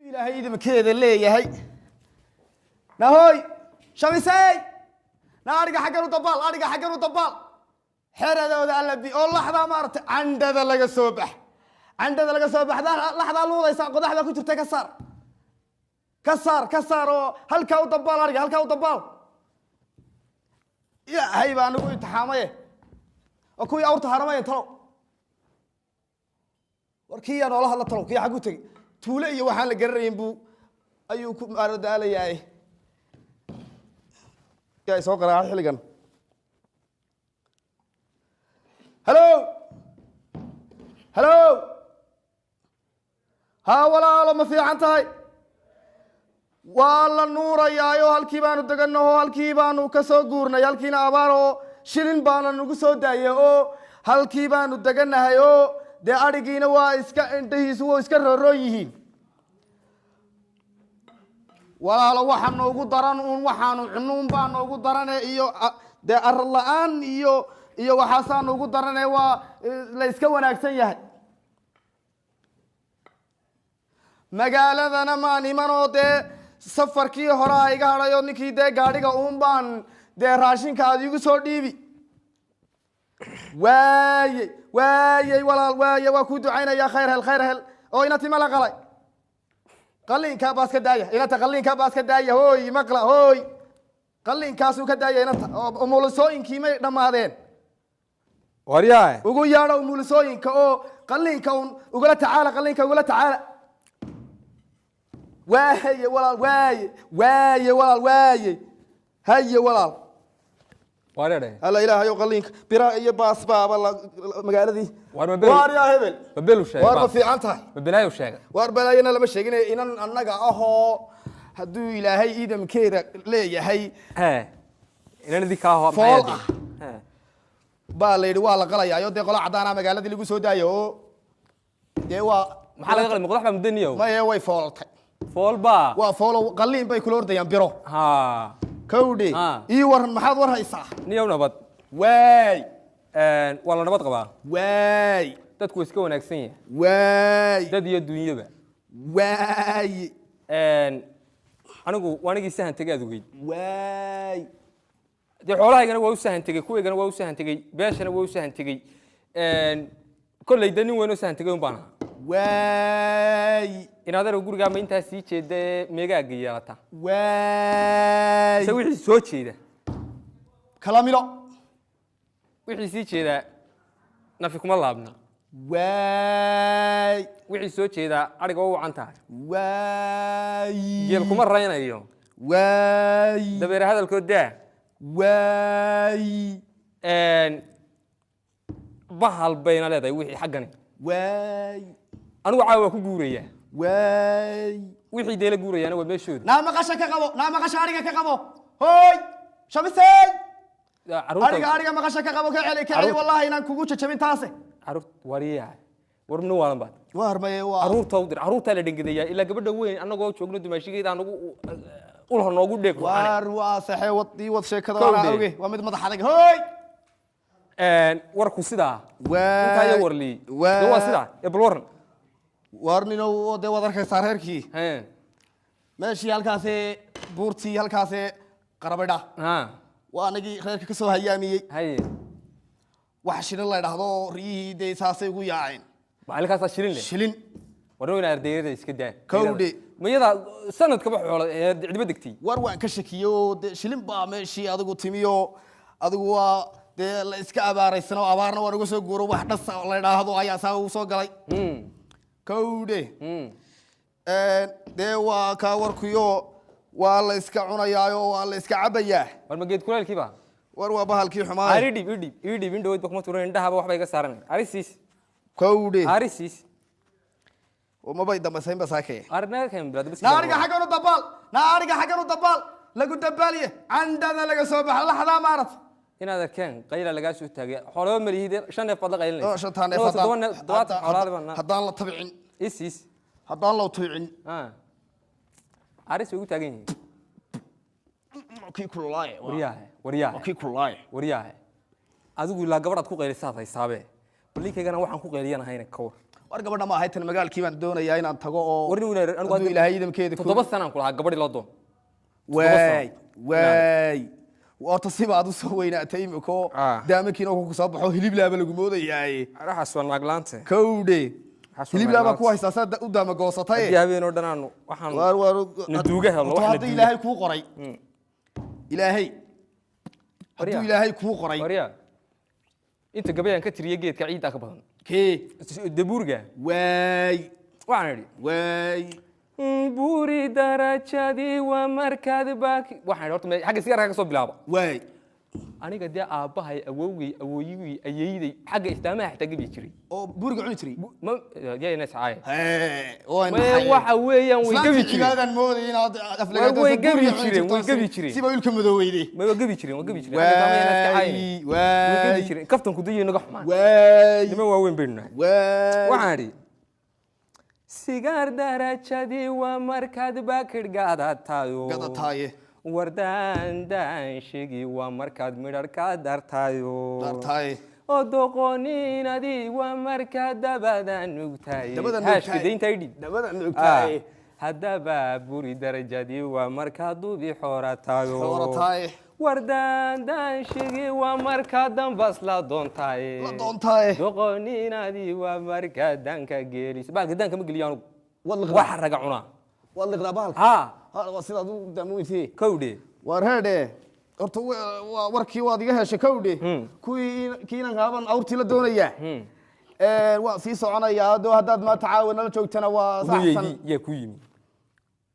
Ilaahay idinkeeda leeyahay. Nahoy shamisey, na ariga xaggan u dabaal, ariga xaggan u dabaal. Xeradooda alla bi oo laxdaa maaragtay candhada laga soo bax, candhada laga soo baxdaa, laxdaa luudaysa, qodaxda ku jirta ka saar, ka saar, ka saar oo halkaa u dabaal, ariga halkaa u dabaal. Ilaahay baa nagu imtixaamaye oo kuwii awrta haramaya talow. War kii yaa noola hadla talow, kii xaggu tegey tuule iyo waxaan la garanayn buu ayuu ku maarodaalayaay. Yaa soo qaraacay xilligan? Halo, halo. Haa walaalo, ma fiican tahay? Waa la nuurayaayo, halkii baanu degannaho, halkii baanu ka soo guurnay, halkiina abaar oo shilin baana nagu soo daayay, oo halkii baanu degannahay, oo dee adhigiina waa iska indhahiisu waa iska rooroon yihiin. Walaalo, waxa noogu daran uun waxaanu cunno un baa noogu darane, iyo dee arad la-aan iyo waxaasaa noogu darane. Waa la iska wanaagsan yahay. Magaaladana maan iman oo dee safarkii horaa iga hadhay, oo ninkii dee gaadhiga uun baan dee raashinka aad iigu soo dhiibi. Waayey, waayey walaal, waaye, waa kuu ducaynayaa. Khayr hel, khayr hel. Oo ina tima la qalay, qalliinkaa baas ka daaya inanta, qalliinkaa baas ka daaya. Hooy maqla, hooy, qalliinkaasuu ka daaya inanta. Oo umulisooyinkii may dhammaadeen? Waryaa. Ugu yeedho umulisooyinka oo qalliinka un ugula tacaala, qalliinka ugula tacaala. Waaye walaal, waaye, waaye walaal, waaye, haye walaal. Wareere. Alla ilaahayow, qalliinka bira iyo baas baaba magaaladii. Waar ma beri- Waar yaa hebel? Ma belu sheegay? Waar ma fiican tahay? Ma belaayo sheegay? Waar balaayana lama sheegin, inan annaga ahoo hadduu Ilaahay iidamkeeda leeyahay. Hee, inan idinkaa hoo Fool ah. Baa la yidhi waa la qalayaayo, dee qola caddaana magaaladii lagu soo daayo, oo dee waa Maxaa laga qalay? Muqdax baa mudaniyow. Maye, way foolatay. Fool baa. Waa foolo, qalliin bay kula ordayaan biro. Ha. Kowdhe. Ah. Ii waran, maxaad war haysaa? Niyow nabad. Waay. Waa la nabad qabaa. Waay. Dadku waa iska wanaagsan yahay. Waay. Dad iyo dunyaba. Waay. Anigu waanigii sahan tegay aad ogeyd. Waay. Dee xoolahaygana waa u sahan tegey, kuwaygana waa u sahan tegey, beeshana waa u sahan tegey. Kolley dee nin weyn oo sahan tegey un baan ahaa. Waay. Inaad arag gurigaa ma intaa sii jeeda ee meegaaga yeelata? Waay. Ise wixii soo jeeda. Kala milo. Wixii sii jeedaa nafi kuma laabna. Waay. Wixii soo jeedaa adhiga waa u wacan tahay. Waay. Geel kuma raynayo. Waay. Dabeere hadalkood daa. Waay. Bahal bayna leedahay wixii xaggani. Waay. Anigu caawa waa ku guurayaa. Waay. Wixii deela guurayaana waa meeshooda. Naa maqasha ka qabo, naa maqasha ariga ka qabo. Hooy shamisey, ariga Caruurta ariga maqasha ka qabo, ka celi, ka celi. Caruur- Wallahi inaan kugu jajabin taase. Caruur wariyaa, war nin waalan baad. Waar maye waa. Caruurta u dir, caruurtaa la dhengedayaa ilaa gabadha weyn annagoo joogno dumaashigeeda anagu ulha noogu dheeg ruuxane. Waar waa saxe, wad ii wad sheekada. Kowdee. Waana oge, waa mid madax adag. Hooy. Warku sidaa Waay. intaa iyo warlii. Waay. Dee waa sidaa ee bal waran. Waar ninow, dee waad arkaysaa reerkii. Hee. Meeshii halkaasee buurtii halkaasee qarabadha. Ha. Waa anagii reerka ka soo hayaamiyey. Haye. Wax shilin la idhaahdo riyihii dee saasay ugu yaaceen. Macallinkaasaa shilin leh. Shilin. Warna ina ardayrada iska daa. Kowdhe. Mayada sanadkaba xoola ee cidba degtay. War waan ka shakiyey oo dee shilin baa meeshii adigu timiyo, adigu waa Dee la iska abaaraysano, abaarna waa naga soo guuro, wax dhasa oo la idhaahdo ayaa saa ugu soo galay. Kowdhe, dee waa kaa warkuyo, waa la iska cunayaayo, waa la iska cabayaa. War ma geed kuleelkii ba? War waa bahalkii xumaay. Ari dhib, idhib, idhib, indhawood ba kuma turan, indhahaba waxba iga saaran. Arisiis. Kowdhe. Arisiis. Mabay dambaysaynba saakaya. Arinaga keen bilaad bas. Naariga xaggan u dabaal, naariga xaggan u dabaal, lagu dabaaliye, candada laga soo baxa laxdaa maarata. Inaad arkeen qayla lagaa soo taagay, xoolaba malihid, 5 neef baad la qaylinaysa. Shantaa neef 7 neef, 70 xoolaad baan. Haddaan la tabicin. Isiis. Haddaan loo tabicin. Aris way ugu taagan yihiin. Kii kululaaye. Waryaahe, waryaahe. Kii kululaaye. Waryaahe, adigu ilaa gabadhaad ku qaylisaad haysaabe, bal ninkaygana waxaan ku qayliyanahayna ka war. War gabadha ma ahay tan, magaalkii baan doonayaa inaan tago oo war nin weyna anigu hadduu ilaahay idamkeeda 7 sanaan ku lahaa gabadhi loo doon. Waay waay, horta siba aad u soo weynaatay imiko. Daamankiina ku soo baxo hiliblaaba lagu moodayaaye. Waxaas waa naaglaante. Kowdhe. Waxaas waa hiliblaabaa ku naaglaante. haystaa, saa u daama goosatay. Haddii habeen oo dhan aanu waxaan war war na duuga helo, horta wax na haddii duuga. Ilaahay kuu qoray, ilaahay hadduu Waryaa. ilaahay kuu qoray. Waryaa, inta gabayaan ka tiriyey geedka ciiddaa ka badan. Kee? Dabuurga. Waay. Waxaan idhi waay buuri darajadii waa markaad baaki. Waxaan idhi horta xagga sigaarka ka soo bilaaba. Waay. Aniga dee aabbahay, awowgay, awooyigii, ayeeyday, xagga islaamaha xitaa gebi jiray. Oo buuriga cuni jiray. Ma yaa ina iscaaye. Hee, waa Mae, waxa weeyaan way gebi jireen. Cibaadadan moodayay inaad aflagaado. Way gebi jireen, way gebi jireen. Siba wiilka madooweyday. Ma waa gebi jireen, waa gebi jireen. Xagga islaamaha ina iska caayine. Waay. Way gebi Waay. jireen, kaftanku dayo naga xumaan. Waay. Niman waaweyn baynu nahay. Waay. Waxaan idhi sigaar darajadii waa markaad baakidh gaadatayo. Gadataaye. Wardaan daanshigi waa markaad midhar ka dartayo. Dartaaye. Oo doqoninadii waa markaad dabada nugtaye. Dabada haashka nugtaye. Daynta idhib. Dabada nugtaaye. Haddaba buri darajadii waa markaad dubi xooratayo. Xoorataaye. Wardaan daanshigi waa markaad dambas la doontaaye. La doontaaye. Doqoninadii waa markaad daanka geeliso. Baalka daanka ma geliyo anugu. Waad liqdaa. Waxa raga cunaa. Waad liqdaa bahalka. Ha. Ha, waa sidaad u daamoytee. Kowdhe. Waar heedhe, horta waa warkii waad iga heshay, kowdhe. Kuwii kiinan qaaban awrtii la doonayaa. Waa sii soconayaa adoo haddaad maanta caawa nala joogtana waa saxsan. Hooyaydii yaa ku yimi.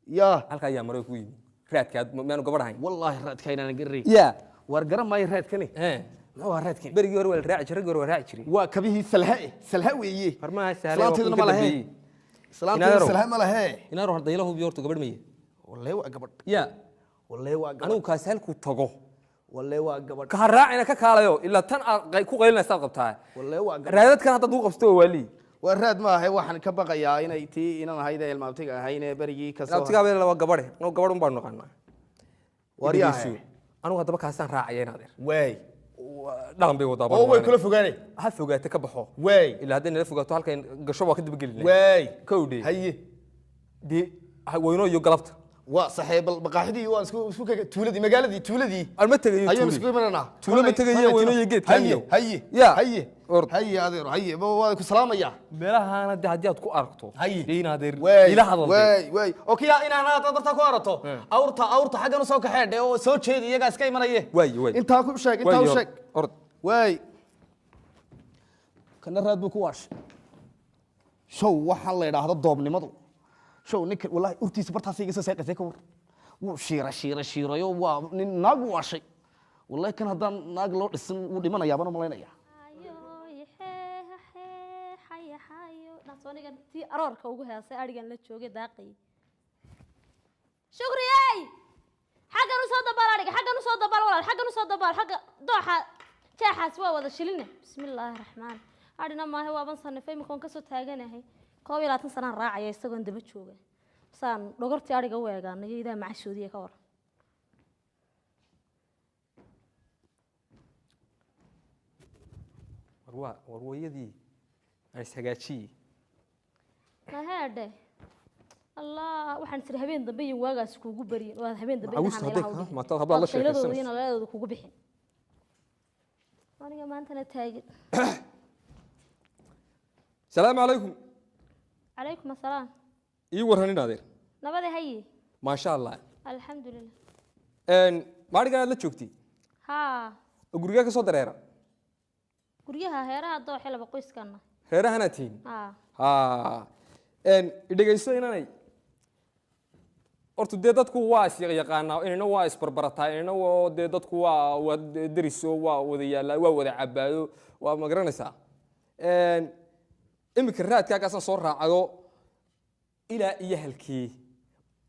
Ya. Halkaa yaa maro ku yimi raadkaad, miyaanu gabadh ahayn? Wallaahi raadka inaan garay. Ya. Waar garan maayo raadkani. Muxuu ahaa raadkani? Berigii hore waa la raaci jiray, raggii hore waa raaci jiray. Waa kabihii salhe, salhe weeye. Farmaha sahlay waa Islaanteeduna kuwii ma ka lahe. dambeeyey. Islaanteedu Inaadaro. salhe ma lahe. Inaanu hordayla hubiyo horta gabadh maye. Wallahi waa gabadh. Ya. Wallahi waa gabadh. Anigu kaasi halkuu tago Wallahi waa gabadh. Ka raacina ka kaalayo, ilaa tan aad ku qaylinaysaad qabtaa. Wallahi waa gabadh. Raadadkan haddaad ugu qabsato waa waalii. Waa raad ma ahay, waxaan ka baqayaa inay tii inan ahayd ee ilmaabtiga ahayn ee berigii ka soo Abtigaa beel waa gabadhe, anigu gabadh un baanu naqaanaa. Waryahay. Anigu haddaba kaasaan raacaya in adeer. Waay. Dhaqan bay wadaa. Oo way kula fogaanay. Ha fogaate, ka baxo. Waay. Ilaa hadday nala fogaato halkan gasho waa ka dabagelina. Waay. Kowdhe. Haye. Dee weyno iyo galabta. Waa saxee, bal maqaaxidii waan isku tuuladii, magaaladii, tuuladii aan ma tegayo ayaan tuuli. isku imananaa. Tuulo ma tegayo, weyno iyo geedkaan Haye. iyo. Haye. Ya. Haye. Ord. Haye adeero, haye, waa ku salaamayaa. Meelahaana de haddii aad ku aragto Haye. dee in adeer waay ila hadal dee. Waay waay, oo kiya inaan aad darta ku arato awrta, awrta xaggan usoo kaxee dhe oo soo jeedi, iyagaa iska imanaye. Waay, waay. Intaa ku sheeg, intaa Waay, u sheeg. Ord. Waay, kana raad buu ku waashay show. Waxaan la idhaahdo doobnimadu show ninka, wallahi urtiisa bartaas iga soo saaqaysay. Ka war, wuu shiira shiira shiirayo, waa nin naag u waashay. Wallahi kan haddaan naag loo dhisin wuu dhimanayaa baan u malaynayaa. Aniga tii aroorka ugu heesay arigan la joogay daaqayay. Shukriyey, xaggan usoo dabaal ariga, xaggan usoo dabaal walaal, xaggan usoo dabaal, xagga dooxa jeexaas waa wada shiline. Bismillaahi raxmaan, adhina maahe, waaban sanifay imika waan kasoo taaganahay. 21 sanaan raacaya isagoon daba jooga, saan dhogortii ariga u eegaanayo idaa macashoodiya ka waran. War waa war wayadii aan ishagaajiyey. Maheedhe allah, waxaan tiri habeen dambe iyo waagaas kuugu baryin, waa habeen dambe. Macawistu hadday kaa xumaato, hablaad la qayladooda iyo sheekaysanayso. Nalaladooda kugu bixin aniga maantana taagin. Salaamu calaykum. Calaykum asalaam. Ii warran in adeer. Nabadi haye. Maasha allah. Alxamdulilah. Maadhigan aad la joogtay? Haa. Oo gurigaa ka soo dareera? Guryaha heeraha dooxe laba qoyskana. Reerahana tihiin? Haa. Ha, dhegayso inanay, horta dee dadku waa is yaqaanaa, inana waa isbarbarataa, inana waa dee dadku waa deriso, waa wada yaallaa, waa wada cabaayo, waa ma garanaysaa. Iminka raadkaagaasaan soo raacayo ilaa iyo halkii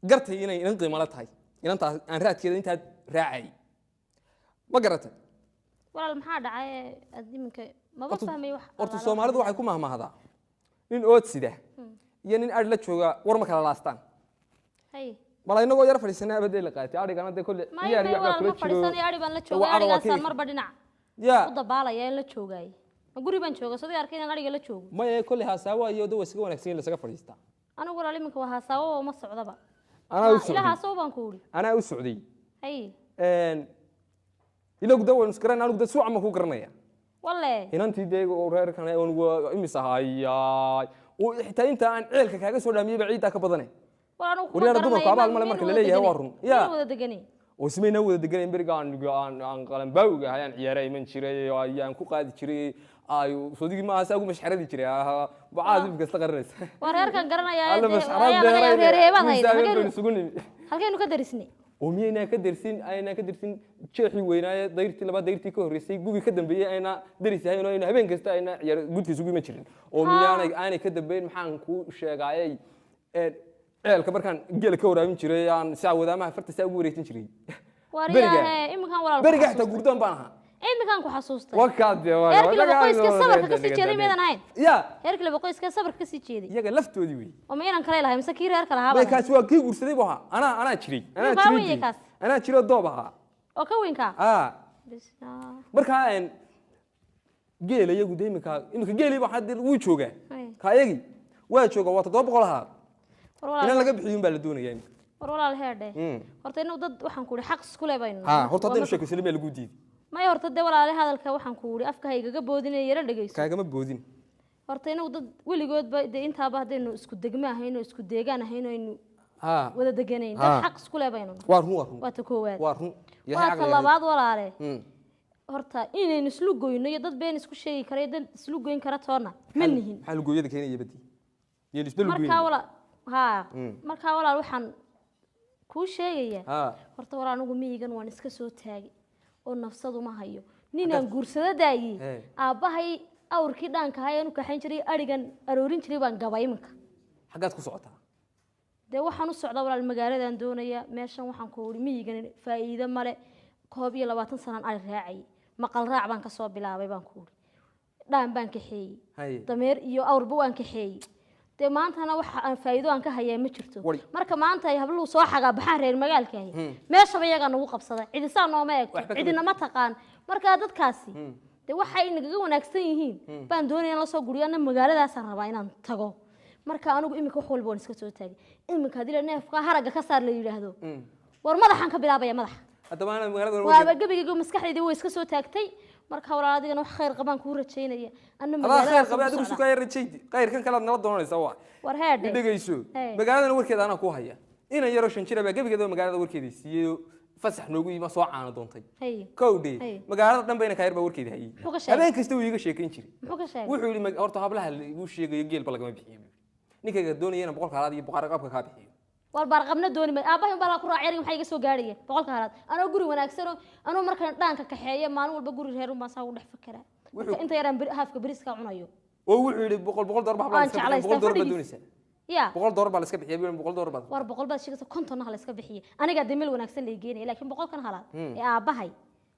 gartay inay inan qiimo la tahay inantaas aan raadkeeda intaad raacay, ma garatay? Walaal, maxaa dhacay aad iminka maba fahmay wax? Horta Soomaalidu waxay ku mahmahdaa nin ood sida iyo nin adh la jooga war ma kala laastaan. Hay. Mala inagoo yar fadhiisanay abadee la qaatay adhigana dee kolle may ciyaar may iyo waxbaa walaal kula ma jiro. Fadhiisanay, adhi baan la joogay. Wacada waa Adhigaasaan kii marba dhinac ya u dabaalaya in la joogaay. Ma guri baan jooga sidii arkay inaan adhiga la joogo? Maya, kolle haasaawa iyo de waa iskaga wanaagsan in lasaga fadhiistaa. Anigu walaal iminka waa haasaawo ma socdaba. Anaa u Ila socday. Haasaawo baan ku uri. Anaa u socday. Hay. Inagu de waynu isgaran, anigu de suuca ma ku garanaya. Walle. Inantii dee oo reerkan imis ahaayay oo xitaa inta aan ceelka kaaga soo dhaamiyey ba ciiddaa ka badane. War anigu kuma Waryaara, dumarku garanayo. abaal male marka la leeyahay, waa run. Ya. Ya wada deganay. Oo simayna wada deganayn beriga aan qalanbaawga ahay, aan ciyaara iman jiray oo ayaan ku qaadi jiray, ay soodigii maaha saa ugu mashxaradi jiray bacaad imika isla qarinaysa. Waa reerkan garanayaa. Alla Dee mashxarad ayaa laga yaabaa reer heebaad hayd. Halkaynu isugu nimi. Halkaynu ka darisnay? Oo miyaynaa ka dersin, aynaa ka dersin jeexii weynaaye dayrtii labaad, dayrtii ka horreysay, gugii ka dambeeyey ayna deris ahayn oo ayna habeen kasta ayna ciyaar gudka isugu iman jirin, oo miyaanay aanay ka dambeyn? Maxaan kuu sheegaayay, ceelka markaan geela ka waraabin jiray aan saa wadaamaha farta saa ugu wareejin jiray. Beriga. Waryahe, iminkan walaal ku Beriga xitaa xasuustay. Gurdoon baan ahaa. Iminkan ku xasuustay. Wakaad. Heerkii laba qoyska sabarka kasii jeeday miyadan ahayn? Ya. Heerkii laba qoyska sabarka kasii jeeday. Iyaga laftoodii wey. Oo ma inan kale lahay mise kii reerka lahaa May baan? Kaasi waa kii guursaday buu ahaa. Anaa jiray, anaa Kaa jiray weyn dee. kaas. Anaa jiroo doob ahaa. Oo ka weynkaa. Ah. Bismillah. Markaa geela iyagu de iminka geelii baa hadda wuu joogaa. Hay. Ka iyagii waa joogaa, waa 700 ahaa. War Inaan walaal laga bixiyun baa la doonayaa iminka. War walaal, heerdhe. Horta inuu dad waxaan ku idhi xaq isku leh baynu Ha, nahay. horta Waa haddaynu marka- sheekaysanay miyaa lagu diiday? Maya, horta dee walaale, hadalka waxaan ku idhi afka ha igaga boodinaya, yara dhegeyso. Kaagama boodin. Horta inuu dad weligoodba dee intaaba haddaynu isku degmo ahayn oo isku deegaan ahayn oo aynu ha wada deganayn, Ha. dad xaq isku leh baynu nahay. Waa run, waa run. Waa ta koowaad. Waa run. Ilaahay Waa ta caqliga labaad walaale. Horta inaynu islu goyno iyo dad been isku sheegi kara iyo dad islu goyn kara toona ma nihin. Maxaa lugooyada keenaya badi yeel isba Markaa lugoyn? Walaal, haa, markaa walaal waxaan kuu sheegayaa, ha horta walaal anigu miyigan waan iska soo taagay oo nafsadu ma hayo ninaan guursado daayey. Hey. Aabbahay awrkii dhaanka ahaa ee u kaxayn jiray, adhigan aroorin jiray baan gabay iminka. Xaggaad ku socotaa? Dee waxaan u socdaa walaal magaaladan doonaya. Meeshan waxaan ku uhi miyigan faa'iido male. 21 sanaan ari raacayay, maqal raac baan kasoo bilaabay baan ku uhi, dhaan baan kaxeeyey, Haye. dameer iyo awrba waan kaxeeyey. Dee maantana waxa aan faa'iido aan ka hayaa ma jirto. Wari. Marka maanta ay habluhu soo xagaa baxaan reer magaalkaahi, meeshaba iyagaa nagu qabsada, cidisaa nooma eegto, Waxba kama- cidinama taqaan. Marka dadkaasi dee waxay nagaga wanaagsan yihiin baan doonaya in lasoo guriyo, anna magaaladaasaan rabaa inaan tago. Marka anigu iminka wax walba waan iska soo taagay. Iminka haddii la neefka haragga ka saar la yidhaahdo, war madaxaan ka bilaabaya, madaxa. Haddaba anaa magaalada Waaba gebigayga maskaxdaydi way iska soo taagtay. Marka walaal adigana wax khayr qabaan kuu rajaynaya, anna Adaa khayr magaaladaasaan qabay ku adigu socdaa. Sugaya rajaydi khayrkan kalead nala doonanaysaa waa. War heedhe. Dhegayso. Hey. Magaaladana warkeeda anaa ku haya. Inan yaroo 5 jira baa gebigeeda magaalada warkeeda siiyey, fasax noogu yima, soo caano doontay. Hay. Kowdhe. Hey. Magaalada dhan bayna kaayar baa warkeeda hayay. Muxuu ka sheegay? Habeen kasta wuu iiga sheekayn jiray. Muxuu ka sheegay? Wuxuu yidhi horta hablaha la igu sheegayo geelba lagama bixiyo buu yidhi. Ninkayga doonaya inaan 100-ka halaad iyo boqor qabka kaa bixiyo. War baarqabna dooni may, aabbahay unbaa la ku raacay. Eriga maxaa iga soo gaadhaya 100-ka halaad? Anoo guri wanaagsanoo anoo markaan dhaanka kaxeeya maalin walba guri reer unbaan saa ugu dhex fakeraa. Marka inta yaraan haafka beriska cunayo. Oo wuxuu yidhi boqol boqol dollar baa hablaha Waan la iska bixiya, jeclaystaa $100 baad fadhigiis. doonaysaa. Ya. $100 baa la iska bixiya buu yidhi, $100 baad. War 100 baad sheegaysa, 50-na ha la iska bixiya. Anigaa dee meel wanaagsan la geenaya, laakiin 100-kan halaad ee aabbahay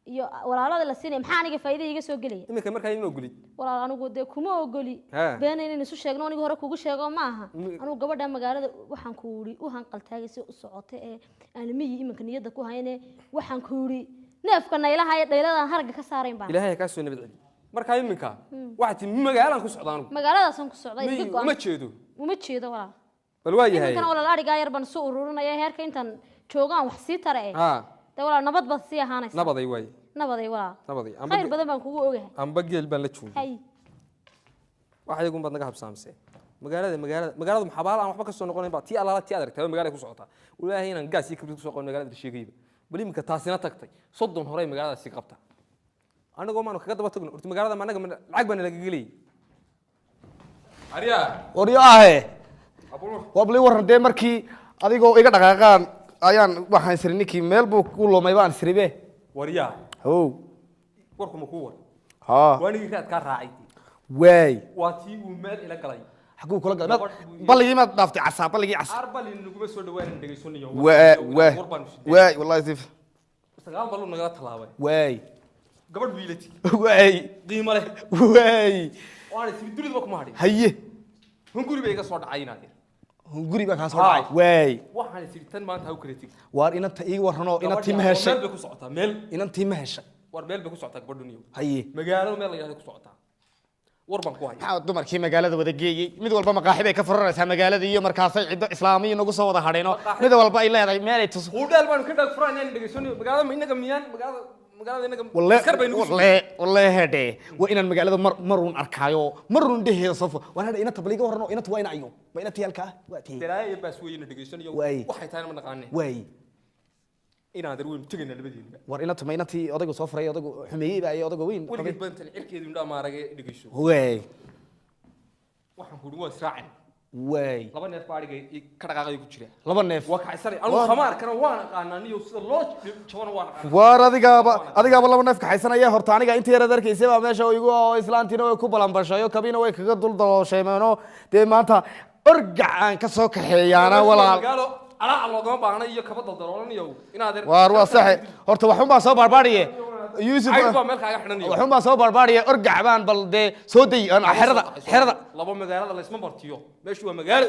iyo walaalada la siinaya maxaa aniga faa'iida iga soo gelaya? Iminka markaa ima ogolid. Walaal anigu dee kuma ogoli. Ha. Beena inaynu isu sheegno, aniga hore kugu sheego ma aha. Anigu gabadha magaalada waxaan ku yidhi u hanqaltaagaysa u socota ee aan miyi iminka niyadda ku hayne, waxaan ku yidhi neefka naylaha ee dhayladan haragga ka saarayn baan. Ilaahay ha kaa soo nabad celi. Markaa iminka waxaad timi magaalaan ku socdaa anigu. Magaaladaasaan ku socda iska Miyi go-an. Uma jeedo. Uma jeedo walaal. Bal waa yahay. Iminkana walaal arigaa yar baan isu ururinaya, heerka intaan joogaan wax sii tara eh. Ha. Dee walaal nabad baad sii ahaanaysa. Nabaday waaye. Nabaday walaal. Nabaday. Khayr badan baan kugu ogahay. Amba geel baan la joogay. Hay. Wax iyagun baad naga habsaamsee. Magaalada maxabaal aan waxba ka soo noqonayn baa tii alaala tii aad aragtay magaalada ku socotaa. Walaahi inaan gaas iyo kibrid ku soo qaban magaalada la sheegayba. Bal iminka taasina tagtay, 30 horey magaaladaasi qabta. Anagoo maanu kaga daba tagno horta magaalada, ma anaga lacag baa nalaga gelay. Aryaa. Waryo ahe. Abuur. Waa bal ii warran dee, markii adigoo iga dhaqaaqaan ayaan waxaan isiri ninkii meel buu ku lumay baan isiribe. Waryaa. How? Warku ma kuu war? Haa. Waanigii raadkaa raacay. Waay. Waa tii uu meel ila galay. Xaguu kula galay? Balligii maad dhaaftay casaa, balligii casa? Arbali naguma soo dhawaanan, dhegaysanayo. Waay waay. War baanu sidee. Waay, wallahi sif. 9 baluu nagala tallaabay. Waay. Gabadh buu ila tigi. Waay. Qiimo leh. Waay. Waana sibi dunidaba kuma hadhin. Haye. Hunguri bay iga soo dhacay inaad yar. Hunguri baa kaa soo Haa. dhacay? Waay. Waxaan isiri tan maanta ha u kala tegi. Waar inanta ii warranoo, inantii ma Gabadhii heshay? Meel bay ku socotaa, meel. Inantii ma heshay? War meel bay ku socotaa gabadhuniyo. Haye. Magaalada meel la yidhahdo ku socotaa, war baan ku haya. Maxaa dumarkii magaalada wada geeyey? Mid walba maqaaxi bay ka furanaysaa magaalada iyo markaasay ciddo islaamiyo nagu soo wada hadheeno, mid walba ay leedahay meelay tus. Hudheel baanu ka dhaag furaan inaan dhegaysanayo magaalada, ma inaga miyaan magaalada inaga walle askar bay nagu walle walle, hedhe, waa inaan magaalada mar maruun arkaayo, maruun dheheeda soo fo. Waan hedhe, inanta bal iga warrano, inanta waa ina ayo? Ma inantii halkaa waa tii? Dalaaya iyo baas weyna dhegaysanayo. Waay. Waxay tahayna ma naqaane. Waay. Inaan dar weynu tegaynaa labadiinaba. War inanta ma inantii odaygu soo furay, odaygu xumeeyey baa iyo odaygu weyn qabay? Weligeed baan tan cirkeedu indhaa maarage, dhegayso. Waay. Waxaan ku uhi waa israacin. Waay. 2 neef baa adhiga ka dhaqaaqaya ku jira. 2 neef? Waa kacsanay anugu, khamaarkana waan aqaanaa niyo, sida loo jabana waan aqaanaa. Waar adigaaba 2 neef kaxaysanaya horta. Aniga inta yaraad arkaysay baa meesha igu oo islaantiina way ku balanbashayo, kabina way kaga dul daloosheemeeno. Dee maanta orgac aan ka soo kaxeeyaana walaal. Magaalo alaaca loogama baahna iyo kaba daldaloolanayo inaad Waar waa saxe horta, waxun baa soo barbaariye Yuusuf. Cayd baa meel kaaga xidhan iyo Waxun baa soo barbaariye, orgac baan bal dee soo day aan xerada xerada. 2 magaalada laysma martiyo, meeshu waa magaalo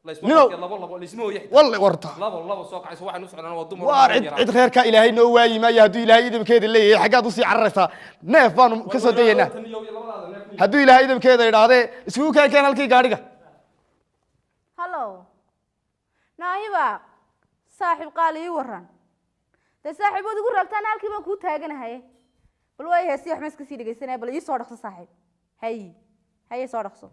laysma Ninow. martiyo, 2 2 laysma hooyo xitaa. Walle warta. 2 2 soo kacayso, waxaan u socnaa waa dumar. Waar cid reerka ilaahay noo waayi maayo hadduu ilaahay idamkeeda leeyahay. Xaggaad usii cararaysaa? Neef baanu ka soo dayaynaa hadduu ilaahay idamkeeda idhaahdee. Isugu keen halkii gaadhiga. Hallow naahiba, saaxiib qaali, ii waran dee. Saaxiibood igu raagtaan, halkii baan kuu taaganahay. Bal waay, heesi wax ma iska sii dhegeysanaya? Bal ii soo dhaqso saaxiib. Hay haye, soo dhaqso.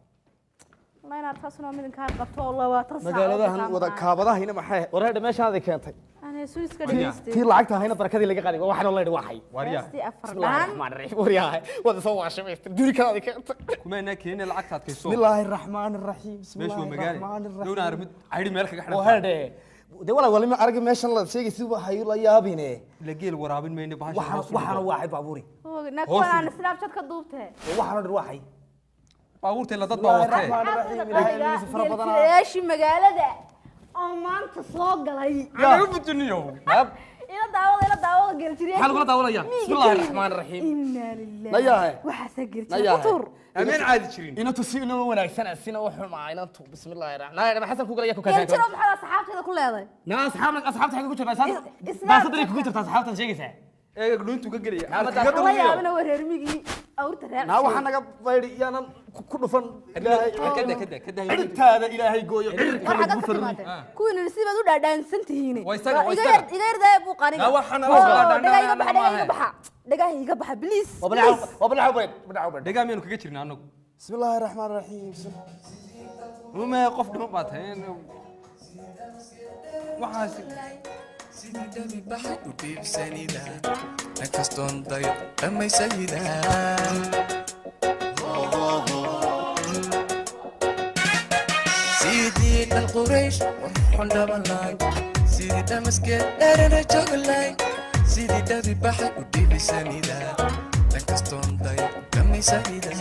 Wallahi inaad taasuna midinkaan qabto oo 20 saac oo Magaaladahan wada xisaab kaabadahayna maxay wareedha meeshaadi keentay? aan heesu iska dhegeystay. Tii lacagta ahayna barakadii laga qaaday, waxaan la yidhi waxay. Waaryaa. Heestii afar Bismillaahi dhaan. Raxmaani raxiim. Waryahay, wada soo waashamaysta duri kalaadi keentay. Kumaanaa keenay lacagta, adkayso. Bismillaahi raxmaani raxiim. Meeshu waa Bismillaahi magaalo raxmaani dhowna raxiim. Mid caydi meel kaga Oo xidhan. Hedhe dee walaal, walima arag meeshan la sheegay si waxay la yaabine. La geel waraabin mayno bahasha. Waxaan waxaana waaxay baabuuri. Na kuwan aan Snapchat ka duubtee. Waxaana dhan waaxay. Baabuurtee la dad baa Bismillaahi watee. raxmaani raxiim. Ilaahay ilmihiisa fara badanaa. Geeljilayaashii magaalada oo maanta soo galay. Anaga butuniyo. Ila daawada, ila daawada geeljirayaasha. Maxaa lagula daawanaya? Miyiga Bismillaahi jooga. raxmaani raxiim. Inna lillahi. Nayahay. Waxaasaa geeljira Nayahay. ku tuur. Ameen caadi jirin. Inantu si inama wanaagsan sina u xumaa inantu. Bismillaahi raxmaani raxiim. Xasan ku galaya ku Geeljiro kaasa. maxaad asxaabteeda ku leedahay? Naa asxaabta xagga ku jirtaa? Isnaam. Baasadari kugu jirtaa asxaabtan sheegaysaa. Eega dhuuntu ka gelaya. La yaabina waa reer migii awrta raaci. Naa waxaa naga baydi yaanan ku dhufan ilaahay. Kada kada kada. Ciribtaada ilaahay gooyo, ciribka War lagu xaggaad ka farriyo. timaadeen? Kuwiina si baad u dhaadhaansan tihiin. Waa isaga, waa Iga isaga. yar, iga yar daaya buuq aniga. Naa waxaan ala soo dhaadhaan- Dhagaa iga baxa, dhagaa iga maahe. baxa, dhagaa iga baxa, please. Waa banaca, waa banaca bayd, banaca bayd. Dhagaa miyaanu kaga jirnaa anagu? Bismillaahi raxmaani raxiim. Mume qof dhiman baa tahay waxaas. Sidii dhabi baxay u dhiibsanida, nakastoon dayo dhammaysayida. Sidii dhal quraysh warxun dhabanlay, sidii dhamaskeed dherere joglay, sidii dhabi baxay u dhiibsanida, nakastoon dayo dhammaysayida.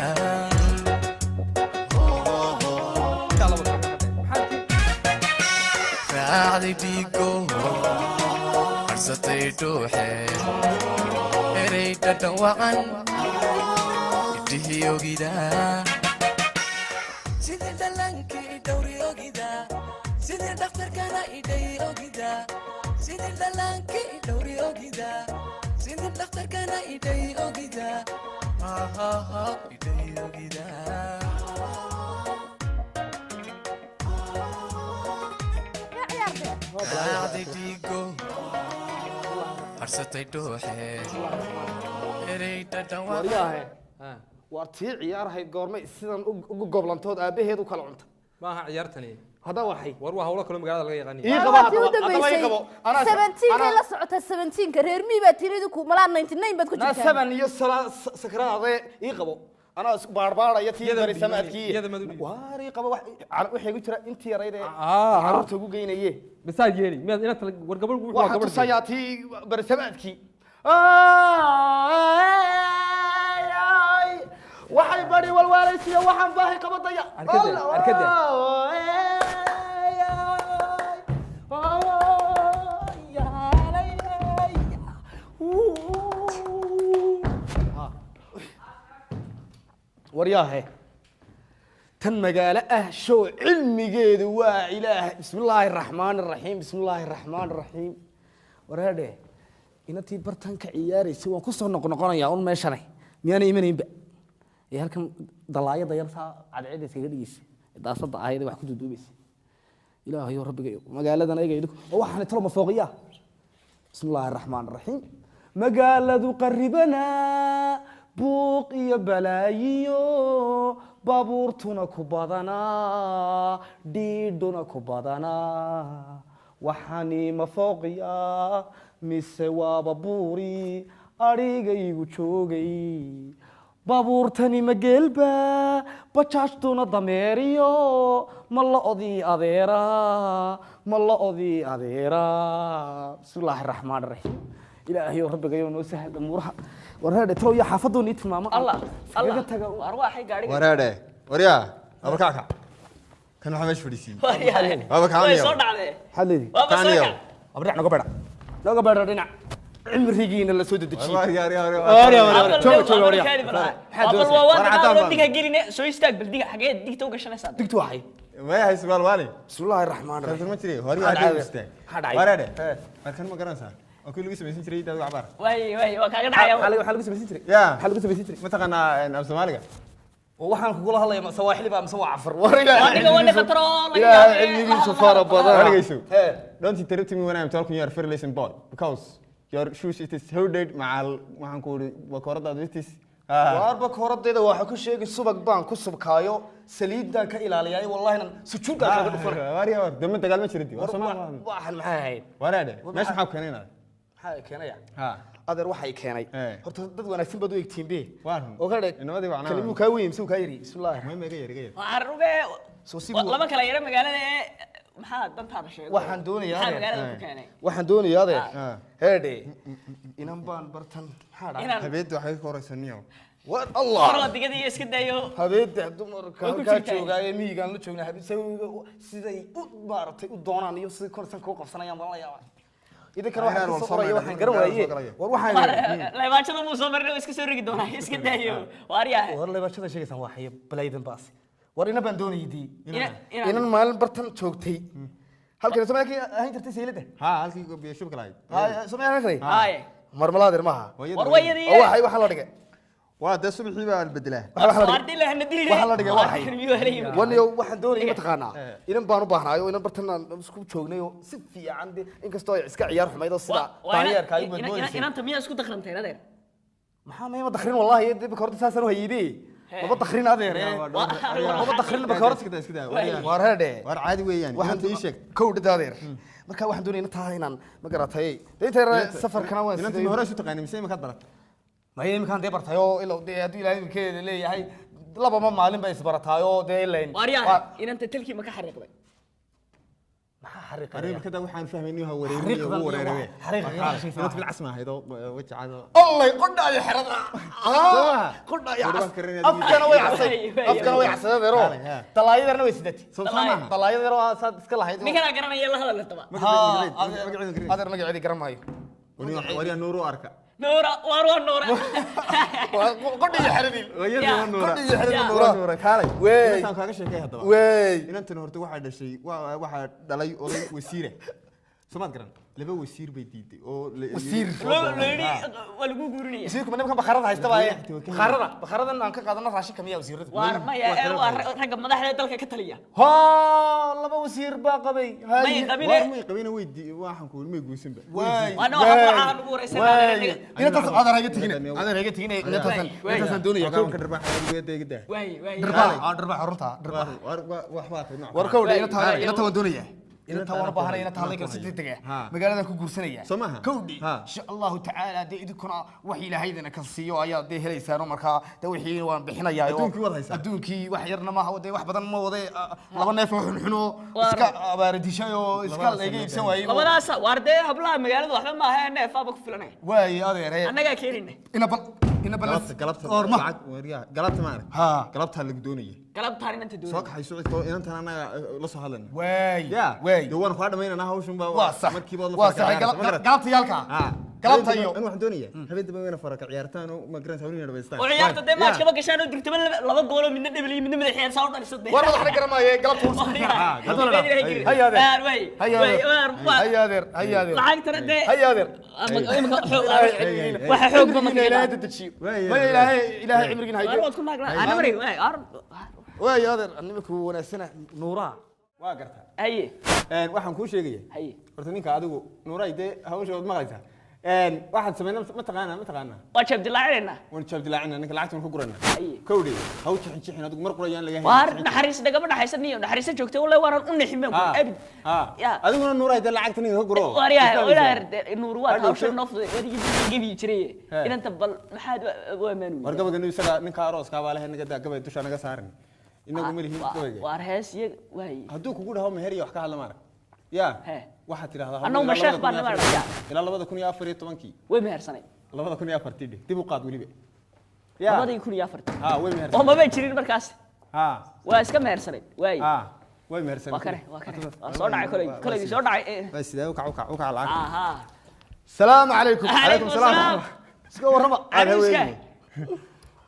Raacday dhiigo, harsatay dhuuxe, erey dhadhan wacan idhihii ogida, sidii dhallaankii idhowri ogida, sidii dhakhtarkana idhay ogida, sidii dhallaankii idhowri ogida, sidii dhakhtarkana idhay ogida, ha idhay ogida. Yaa ciyaartay. Raacday dhiigo, harsatay dhuuxe, erey dhadhan wacan. Waryahe, waar tii ciyaarahayd goormay sidan ugu goblantood aabbaheed u kala cunta? Maaha ciyaartani. Hadda waxay War waa hawlo kale magaalada laga yaqaaniyo. Ii War qabo waa tii u haddaba, haddaba ii dambeysay. qabo. Anaa 17-kay la socota, 17-ka reer mii baa tiradu ku malaa 99 baad ku naa jirtaa. 7 iyo sakraade ii qabo. Anaa isku baarbaaraya tii Iyada bari ma samaadkii. iyada ma dhiibin. Waar ii qabo, wax waxay ku jira intii yarayd ee Ah. carruurta ugu geynaye. Bisaad yeeli miyaad inaad tala war gabadh wuxuu waa Waxaan gabadh. tusayaa tii bari samaadkii. Waxay bari walwaalaysiyo waxaan baahi qabadaya. Arkade, arkade. Waryaahe, tan magaalo ah show cilmigeedu waa ilaah. Bismillaahi raxmaani raxiim, bismillaahi raxmaani raxiim. Wareedhe, inantii bartan ka ciyaaraysay waan kusoo noqnoqonayaa un meeshane, miyaana imanaynba? Ee halkan dalaayada yar saa cadceedda iskaga dhigaysa, daasada ahayd wax ku duuduubaysa. Ilaahayo rabbigayo, magaaladan ayaga idinku oo waxaan talo ma fooqiyaa. Bismillaahi raxmaani raxiim. Magaaladu qaribanaa, buuq iyo balaayiyo baabuurtuna ku badanaa, dhiidhuna ku badanaa. Waxaani ma fooqiyaa mise waaba buuri adhigaygu joogay? Baabuurtani ma geelba, bajaajtuna dameeriyo ma lo'dii adeera, ma lo'dii adeera? Bismillaahi raxmaan raxiim. Ilaahayow rabbigayow noo sahal umuuraha. Wareedhe, talow iyo xaafaduu nii tilmaamo Allah iskaga Allah taga. War waxay gaariga. Wareedhe, waryaa abakacka kan waxaa meesha fadhiisiiyey Waryaale. Waaba kaaniyow. Way soo dhacdee. Maxaad leedihi? Waaba soo Kaaniyow. kac. Aba dhinac noga beedha, noga beedha dhinac, cimrigiina la soo dedejiyey. Waryaa, waryaa, waryaa. Waryaa, waryaa. Abal Jooga, lew, jooga, abal waryaa. kaadi balaa. Maxaad Abal doonaysaa? waa War waan cadaan dagaal baan. diga geline soo istaag bal diga xagee digta u gashanaysaa. Digtu waxay Maya hayse waalwaali. Bismillaahi raxmaani Tartan raxiim. ma jiray waryaa Maxaa hadii dhacay? istaag. Maxaa dhacay? Wareedhe, Ee. war kan ma garanaysaa oo kii lagu samaysan jiray daad cabaar? Way way waa kaaga dhacaya. Maxaa lagu samaysan jiray? Yaa. Maxaa lagu samaysan jiray? Ma taqaanaa af Soomaaliga? Oo waxaan kugula hadlaya ma sawaaxili baa mise waa cafar? War ilaahay Waa dhiga, waa cilmigiisu- dhiga troll, laga Ilaahay yaabee. cilmigiisu fara badan. Wargeyso. Ee. Don't interrupt me when I'm talking, you are very listen boy, because your shoes it is hooded macal waxaan ku uri bakooradaadu it is Waarba kooradayda waxaa ku sheegay subag baan ku subkaayo, saliiddaan ka ilaaliyaayo, wallahi nan sujuuddaan kaga dhufan. Waryaa, war dama dagaal ma jirin war Soomaali. Waxaan maxay ahayd? Wareedhe, meesha maxaa ku keenay? Maxaa keenaya? Ha. Adeer, waxay keenay Ee. horta dad wanaagsan baad u egtiin be. Waa run. Oo ka dhig Inamadii wacnaa. Kalimuu kaa weyn mise uu kaa yari? Bismillaahi. Muhiim iga yar, iga yar. Waa rube. Soo si buu- Lama kala yara magaalada ee maxaa dantaada sheego? Waxaan doonayaa Maxaa adeer. magaalada ku keenay? Waxaan doonayaa adeer, Ah. heedhe, inan baan bartan maxaa dhacay? Inaan Habeedda waxay ka horeysaa niyow. War Allah. Korla digada iyo iska dayo. Habeedda dumarka Way ku halkaa jirtaa. joogaaye miyigaan la joognaa habeen siday u maaragtay u doonaan iyo siday korsan kuu qabsanayaan baan la yaabaa. Idinkana waxaan Ayaan kasoo soo qoraya maray, waxaan garan magaalada waaye. soo galaya. War waxaan Leebaanshada muu soo marin oo iska soo rigi doonaa iska dayo. Waaryahay. War leebashada sheegaysaan waa xayo balaydan baas. War ina baan doonayay dii. Ina Inan maalin bartan joogtay halkan Soomaaliya ka ahaan jirtay sayladda. Ha, halkii biyo shubka lahayd. Soomaaliya ahaan jiray. Haye. Marmalaadir maaha. Hooyada War hooyada. wayadii. Oo waxay waxa la dhigay. Waa dee subaxii baa la bedelaa. Waxa la dhigay. Waar dila hana dilile. Waxa la dhigay waa xay. Miyuu helay? Waniyo waxaan doonayay mataqaanaa inan baan u baahnaayo, inan bartan aan isku joognay oo si fiican de, inkastoo ay iska ciyaar xumayd oo sida daanyeerka ay u badboodaysa. Inanta miyaa isku dakrantay adeer? Maxaa mayma dakhrin wallahi, dee bakoorta saasaan u hayeyde maba dakhrin adeer ee. Maba dakhrin bakoorta. Iska daa, iska daa. Waar heedhe. War caadi weeyaan. Waxaan Inanta ii sheeg. Kow dhida adeer, marka waxaan doonayay intaa inaan ma garatay dee inta yar safarkana waan Inanta ma hore isu taqaanay mise imikaad baratay? Maya, iminkaan dee bartay oo ilow dee hadduu ilaahay iminkeeda leeyahay labama maalin bay isbarataayoo dee ilayn. Waaryahay, inanta telkii ma ka xariiqday? Maxaa Arrin xariiqaya? markada waxaan fahmaynin waa wareeriye Xariiqdan ugu iyo wareerebe. xariiqdan iyo waxa sheegaysaa. Inanta bilcas ma ahayd oo wajacado. Allay qodha iyo xerada. Soo Qodha iyo War cas. waan karinaya. Afkana way casay. Way, way, Afkana way way. casay adeero. Kaalay, ha. Dalaayadana way sidatay. Soo maaha. Dalaayadana waa saad iska lahayd. Ninkanaa garanaya la hadal taba. Magaceeda garin. Adeer magaceedii garan maayo. Waryaa Nuur u arka. Nuura, waar waa Nuura. Waa qodha iyo xeradii. Hooyadii Ya. waa Nuura. Qodha iyo xeradii Ya. Nuura. Waa Nuura kaalay. Wey. Inantaan kaaga sheekay haddaba. Wey. Inantan horta waxaa dhashay waxaa dhalay oday wasiire. Soomaad garan, laba wasiir bay diiday oo Wasiir. Loo yidhi waa lagu guurinaya. Wasiirku ma nimanka bakhaarada haysta baaye? Bakhaarada, bakhaaradan aan ka qaadano raashinka miyaa wasiiradu? Waar maya, ee waa ragga madaxda dalka ka taliya. Ha, laba wasiir baa qabay. May qabine. Waar may qabina, way waxaan ku may guursanba. Waay. Waa nooca waxaa ugu wareysan. Waay. Inantaas adeer haga tegine, adeer haga tegine, inantaasaan, inantaasaan doonaya. Halkaan ka dharbaax ugu deegida. Waay waay. Dharbaax, aa dharbaax, runta dharbaax. Wax baa tahay nooc. War kowdha, inanta, inanta waan doonaya, inanta waan u baahanaya, inanta hadlay karo si degdeg ah magaaladan ku guursanaya. Soo maaha? Kowdhi. Ha. Insha Allahu tacaala, dee idinkuna wax ilaahaydan kan siiyo ayaa dee helaysaano, markaa dee wixii waan bixinayaa. Adduunkii waad haysaa. Adduunkii wax yarna maaha, dee wax badan ma wade, laba neef oo xunxun oo iska abaaradishay oo iska Labadaas laga iibsan waayey. Labadaas waar dee hablaha magaalada waxba maaha, neefaaba ku filanaya. Waay adeere. Annagaa keenayna. Ina bal, ina bal. Galabta, galabta. Orma. Lacag waryaa galabta ma arag. Ha. Galabtaa lagu doonaya. Galabtaan inanta Soo doonaya. kaxay socodka inantan, annaga la soo hadlayna. Waay. Ya. Waay. Dee waan kaa dhamaynanaa hawshan baa. Waa sax. Markiiba waad la Waa faraka sax. ciyaaraysa, ma garat? Galabta yaalka. Ha. Galabta iyo Anigu waxaan doonayaa habeen dambe wayna faraka ciyaartaan oo ma garanaysa hawlihina dhamaystaan. Oo ciyaarta dee maajka ma gashaan oo durtaba laba gooloo midna dhebel iyo midna madaxyaan saa u dhaliso dee. War madaxna garamaaye, galabta wuu. Hay adeer. Hay adeer. Hay adeer, hay adeer. Lacagtana dee hay adeer. Imika waxa xoog ba Ilaahay marka dedejiyo. Waay, maya, ilaahay, ilaahay cimrigiina waar hayge. waad ku naagla ana wareeg waay ar. Waay adeer, nimanku wanaagsana nuuraha. Waa gartaa. Haye. Waxaan kuu sheegaya. Haye. Horta ninka adigu Nuuray dee hawsha waad maqlaysaa. Waxaad samaynaa ma taqaanaa, ma taqaanaa? Waa jeeb dilaacinayna. Waan jaab dilaacina ninka, lacagta waan ku guranaa. Haye. Kowdhe, haw jixin jixin adigu, mar qurayaan laga helin. Waar naxariis nagama dhaxaysa niyo, naxariisa joogtay wallahi, waanan u nixin baan ku abid. Ya. Adiguna Nuuray dee lacagta ninka ka guro. Waar yaa walaar Nuur, waa Hadhow hawsha noo fuday wadigii gebi jiray. He. Inanta bal maxaad waa maanu. War gabayga nu isaga ninka arooska baa leh, naga daa gabay dusha naga saaran. Inagu ma lihin gabayga. Waar hees iyo waay. Hadduu kugu dhaho meher iyo wax ka hadla maarag. Ya. He. Waxaad tidhahdaa Annagu ma sheekh baan namaa dhayaa. Ilaa 2014-kii. Way mehersanay. 2004-tii dheh. Dib u qaad weliba. Ya. 2004-tii. Ha, way mehersanay. Oo maba jirin markaas. Ha. Waa iska mehersanay waay. Ha. Way mehersanay. Waa kane, waa kane, waa soo dhacay kolay, kolay soo dhacay. Way sidee u kac u kac u kac lacag. Aha. Salaamu calaykum. Calaykum salaam. Iska warrama. Caruuska.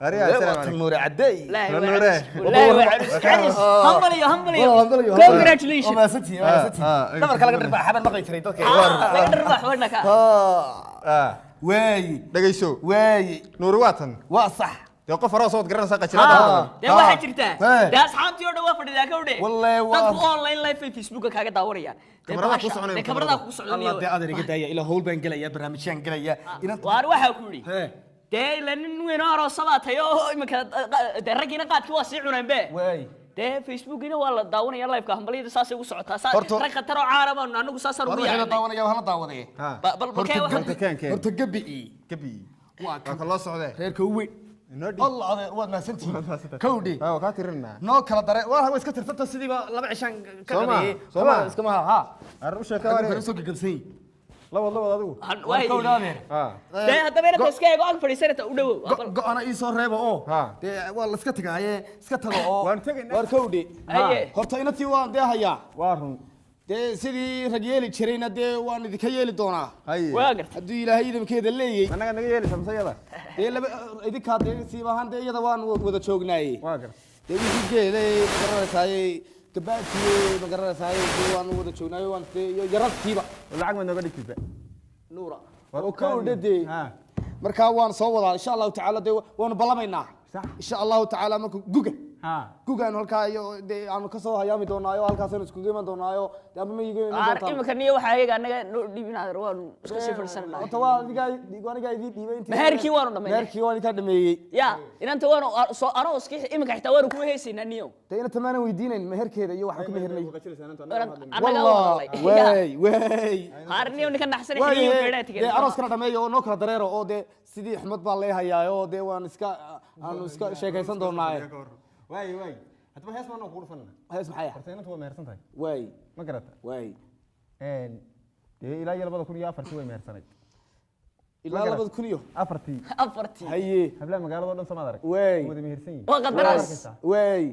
Ariya, assalaamu calaykum. Nuure cadey. Wallaahi La waa Nuure. caruus. Wallaahi waa caruus. Caruus. Hambaliyo, hambaliyo. Congratulations. Waa mahadsantihiin, waa mahadsantihiin. Ah, ah. Dhabarka laga dhirbaa xabad maqli jiray dadka. Ah, laga dharbaax wadna ka. Ah. Waay. Dhagayso. Waay. Nuuri waa tan. Waa sax. Dee qof aroos ood garanaysaa qajilada. Dee waxaa jirtaa Hee. dee asxaabtii oo dhan waa fadhidaa ka udhe. Wallaahi waa- Dadku online live ay Facebooka kaaga daawanayaan. Dee Kamaradaha bahasha- ku soconaya, dee kamaradaha kugu Allah soconaya. dee adeer iga daaya, ilaa hawl baan gelaya, barnaamijyaan gelaya. Inanta Waar waxaa ku yidhi Hee. dee ila nin weyn oo aroosa baa tahay oo iminka dee raggiina qaadkii waa sii cuneen be. Waay. Dee Facebookina waa la daawanaya live-ka, hambalyada saasay ugu socotaa. Horta- Rag khatar oo caana baanu anagu saasaan War ugu wixii la yaacnay. daawanaya waa la daawadaya. Ha. Bal balkee Horta waxa Horta keen keen. Horta gabi. Gabi. Waa Waa kan ka loo socdee. reerka u weyn. Inoo dhiib. Allah adeer, waad mahadsantihiin. Kowdhi. Ha, waa kaa tirinaa. Noo kala dare waa iska tirsanta sidiiba laba cishaan ka Soo ma? qadeeyey. Soo ma? Iska maha ha. Ar u sheeka Adigu wareer. kala soo gagabsan yihiin. Labad labad adigu. Waay. Kowdhi adeer. Ha. Dee haddaba inanta iska eego ag fadhiisanata u dhowow. Go-ana ii soo reeba oo Ha. dee waa la iska tagaaye, iska tago oo Waan tegaynaa. Waar kowdhi. Haye. Horta inantii waan dee hayaa. Waa run. Dee sidii rag yeeli jirayna dee waan idinka yeeli doonaa. Haye. Waa gartay. Hadduu ilaahay idinkeeda leeyey. Annaga naga yeelaysa mise iyada? Dee laba idinkaa dee siiba ahaan dee iyada waan wada joognaaye. Waa gartay. Dee wixii geelay ma garanaysaayey, gabaadkii ma garanaysaayey, dee waan wada joognaayo, waan dee iyo yaradkiiba. Lacag ma nooga dhigtayba? Nuura. War Oo kowdhe dee. Ha. Markaa waan soo wadaa insha Allahu tacaala, dee waanu ballamaynaa. Sax. Insha Allahu tacaala marka guga Ha. gugaanu halkaa iyo dee aanu kasoo hayaami doonaayo, halkaasaynu iskugu iman doonaayo, dee ama ma iiga iman Waar doontaan. iminka niyo waxaa iyaga anaga noo dhiibin adeer, waanu iska sii fadhiisananaa. Horta waa adigaa, anigaa idiin dhiibay intii. Meherkii waanu dhammaynay. Meherkii waan idinkaa dhameeyey. Ya inanta waanu soo arooskii iminka xitaa waanu kuwa heesaynaa niyo. Dee inanta maanan weydiinayn meherkeeda iyo waxaan ku mehernay. Annagaa u hadalnay. Waay waay. Haar niyo ninka naxsanay xiliyo feedhaa Dee tigeen. arooskana dhameeyo oo noo kala dareero oo dee sidii xumad baa lee hayaayo oo dee waan iska aanu iska sheekaysan doonaaye. Waay waay. Hadaba hees baan kugu dhufanaa. Hees maxay ah? Horta inantu waa mehersan tahay. Waay. Ma garata? Waay. Dee ilaa iyo 2004-tii way mehersanayd. Ilaa labada kun iyo afartii. Afartii. Haye. Hablaha magaalada oo dhan samaad arag. Waay. Wada mehersan yihiin. Waa qandaraas. Waay.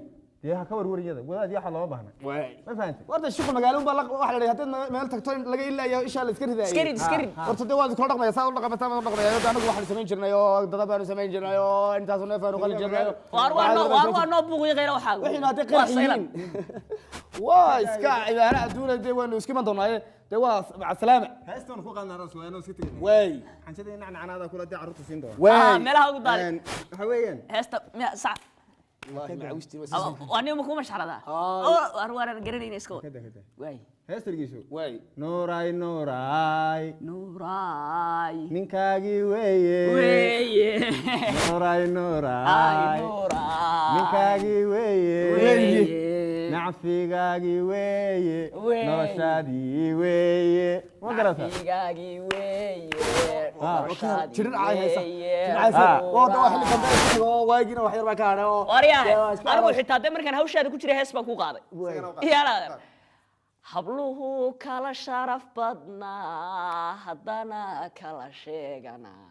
Dee ha ka warwariyada. Wadaad iyo waxa looma baahna. Waay. Ma fahantay? Warta shuqul magaalo unbaa waxa la dhahay haddaad meel tagto in laga ilaayo ishaa la iska ridaayay. Iska rid, iska rid. Horta dee waad kula dhaqmaya, saa u dhaqmataa baan u dhaqmaya. Dee anagu waxaanu samayn jirnay oo dada baanu samayn jirnay oo intaasu neef aanu qali jirnay oo Waar waa noo, waar waa noo buuqiyo kheyra waxaagu. Wixiina hadday Waa qarax saylan. yihiin waa iska cibaaro adduuna, dee waanu iska iman doonaaye. Dee waa macasalaama. Heestan ku qaadnaa aroos waa inuu iska tegay. Waay. Xanjada in nacnaada kula dee carruurta siin doona. Waay. Meelaha ugu daari. Waxa weeyaan heesta miya sac. Wallaahi macawistii waa Waa nin ma kuma sharadaa oo waanan garanayna iska wad. Kada kada. Waay. Heesta dhegeyso. Waay. Nuuray nuuray. Nuuraay. Ninkaagii weeye. Weeye. Nuuray ay nuuray. Nuuraay. Ninkaagii weeye. Weeye. Nacfigaagii weeye. Weeye. Noloshaadii weeye. Ma garataa? Nacfigaagii weeye. Noloshaadii jirin caay haysa. weeye. Jirin caay haysa. Oo dawaa xilli dambe ay ku tago, waagiina wax yar baa ka hadhay oo Waryahay, dee waa iska anigu aroos. xitaa dee markaan hawshaada ku jiray hees baan ku qaaday. Iyaalaadan. Habluhu kala sharaf badnaa, haddana kala sheeganaa.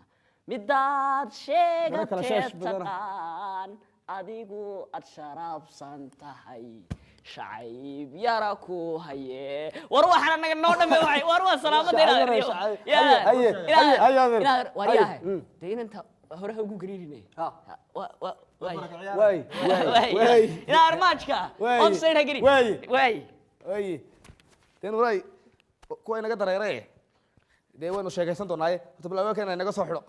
Midaad kala sheegatee sheesh badana. taqaan, adigu aad sharafsan tahay. Shacayb yara ku haye. War waxaan anaga noo dhamay waxay. War waa salaamada Shacayb inaad yara, iyo. shacayb. Yaa. Haye, haye, haye, adeer. Waryahay. Haye, Dee inanta hore ha ugu gariirinay. Ha. Wa waay. Waay. Waay. Waay. Ilaa armaajka. Waay. Offside ha gelin. Waay. Waay. Waay. Dee Nuuray, kuwa inaga dareere dee waynu sheekaysan doonaaye. Horta bal albaabka inaga soo xidho.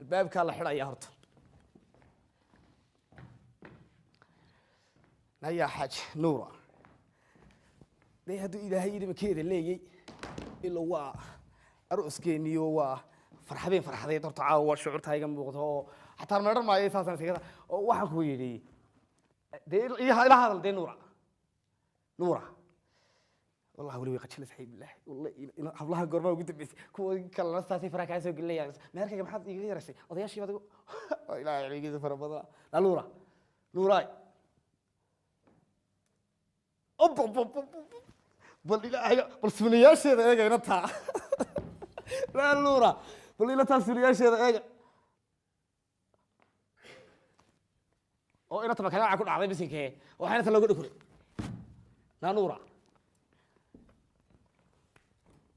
Albaabkaa la xidhaya horta. Naya xaaj Nuura, dee hadduu Ilaahay idinkeeda leeyay ilo waa arooskeeniyo waa farxadeen farxadeed. Horta caawa waa shucuurta iga muuqdo oo xataa meedhan maayo saasaan iskaga oo waxaan ku yidhi dee ila hadal dee Nuura. Nuura, wallahi weli way qajilaysaa bilaahi. Wallahi hablaha goormaa ugu dambeysay kuwa kalena saasay faraha kaa soo gelinayaan. Meherkayga maxaad iiga yaraysay? Odayaashii baad igu Ilaahay celigiisa fara badan. La Nuura, Nuuraay. Ob, ob, ob, ob, ob. Bal Ilaahay, bal sunayaasheeda eega ina taa. La Nuura, bal ila taa sunayaasheeda eega oo ina taba kanaaca ku dhacday bisinkee oo waxayna ta looga dhukuray. Naa Nuura,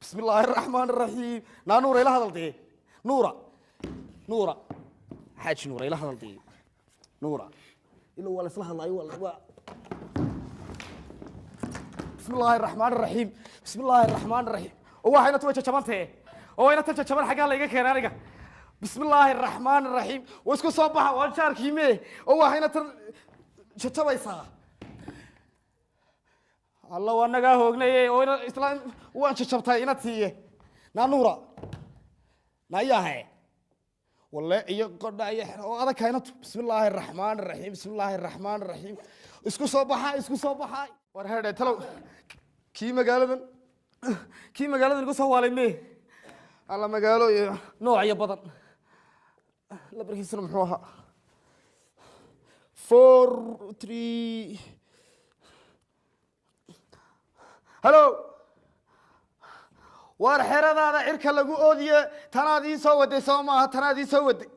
بسم الله الرحمن الرحيم. نا نورة إلى هذا الدي. نورة، نورة حاج نورة، إلى هذا الدي نورة. إلا ولا صلح الله ولا. بسم الله الرحمن الرحيم، بسم الله الرحمن الرحيم. هو حين توجه شبانته، هو حين توجه شبان حاجة لا يجي كنا. بسم الله الرحمن الرحيم. واسكو صباح وانشار كيمي. هو حين تشبايسا. Alla waa nagaa hoognaye oo ina islaam waan jajabtay ina tiiye. Naa Nuura, nayahe walle iyo qodha iyo xero oo adag kaynatu. Bismi illaahi araxmaan araxiim, bismi illaahi araxmaan araxiim. Isku soo baxa, isku soo baxa. War heedhe talow, kii magaaladan, kii magaaladan igu soo waalay mee? Alla magaalo iyo noocyo badan. Labarkiisuna muxuu ahaa? 4 3. Hello, waar xeradaada cirka lagu oodiye tanaad ii soo waday soo maaha? Tanaad ii soo waday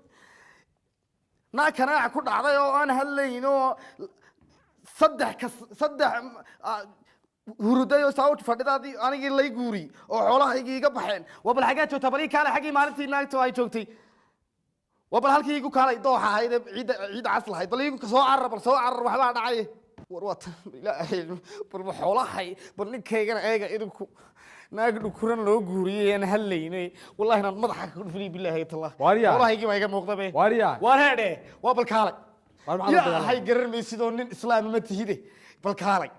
naa kanaaca ku dhacday oo aan hadlayn oo saddex kas saddex huruday oo saa u fadhidaadii anigii lay guuriyey oo xoolahaygii iga baxeen. Waa bal xaggaa joogtaa? Bal ii kaalay xaggii maalintii naagtu ay joogtay. Waa bal halkii igu kaalay dooxa ahayd ee ciidda ciidda cas lahayd. Bal iigu soo carar, bal soo carar, waxbaa dhacay. War waa tan Ilaahay, bal ma xoolahay, bal ninkaygana eega idinku. Naag dhukuran loo guuriyey aan hadlaynay, wallahi inaan madaxa ka dhufnay bilaahi tallah. Waaryaa. Xoolahaygii baa iga muuqda be. Waaryaa. Waar heedhe, waa bal kaalay. Waar maxaad u yaa dagaalamay? Hay garan maysidoo nin islaam ma tihide. Bal kaalay.